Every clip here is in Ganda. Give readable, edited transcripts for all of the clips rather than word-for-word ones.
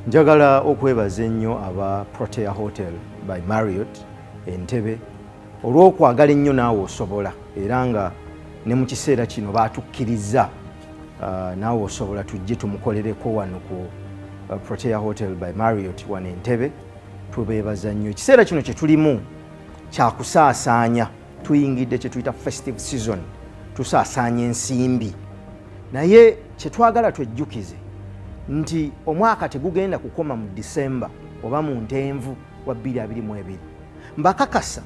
Njagala okwebaza ennyo aba Protea Hotel by Marriott Entebbe olw'okwagala ennyo Naawe Osobola, era nga ne mu kiseera kino baatukkiriza Naawe Osobola tujje tumukolereko wano ku Protea Hotel by Marriott wano Entebbe. Tubeebaza nnyo. Ekiseera kino kye tulimu kyakusaasaanya, tuyingidde kye tuyita festive season, tusaasaanya ensimbi, naye kyetwagala twejjukize nti omwaka tegugenda kukoma mu Disemba oba mu Ntenvu wa 2022. Mbakakasa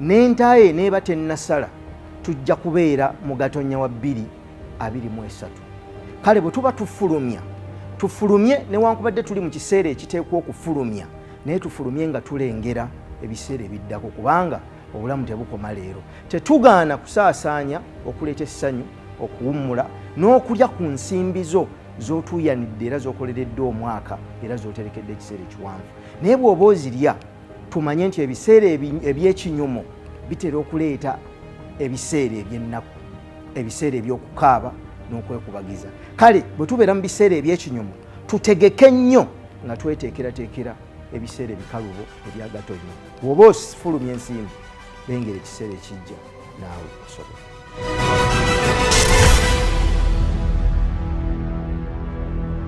n'entaaye neeba tennasala, tujja kubeera mu Gatonya wa 2023. Kale bwe tuba tufulumya, tufulumye newankubadde tuli mu kiseera ekiteekwa okufulumya, naye tufulumye nga tulengera ebiseera ebiddako, kubanga obulamu tebukoma leero. Tetugaana kusaasaanya okuleeta essanyu, okuwummula n'okulya ku nsimbi zo z'otuuyanidde era z'okoleredde omwaka era z'oterekedde ekiseera ekiwanvu. Naye bw'oba ozirya, tumanye nti ebiseera eby'ekinyumo bitera okuleeta ebiseera eby'ennaku, ebiseera eby'okukaaba n'okwekubagiza. Kale bwe tubeera mu biseera eby'ekinyumo, tutegeke nnyo nga tweteekerateekera ebiseera ebikalubo ebyagatonya. Bw'oba ofulumya ensimbi, lengera ekiseera ekijja. Naawe Osobola.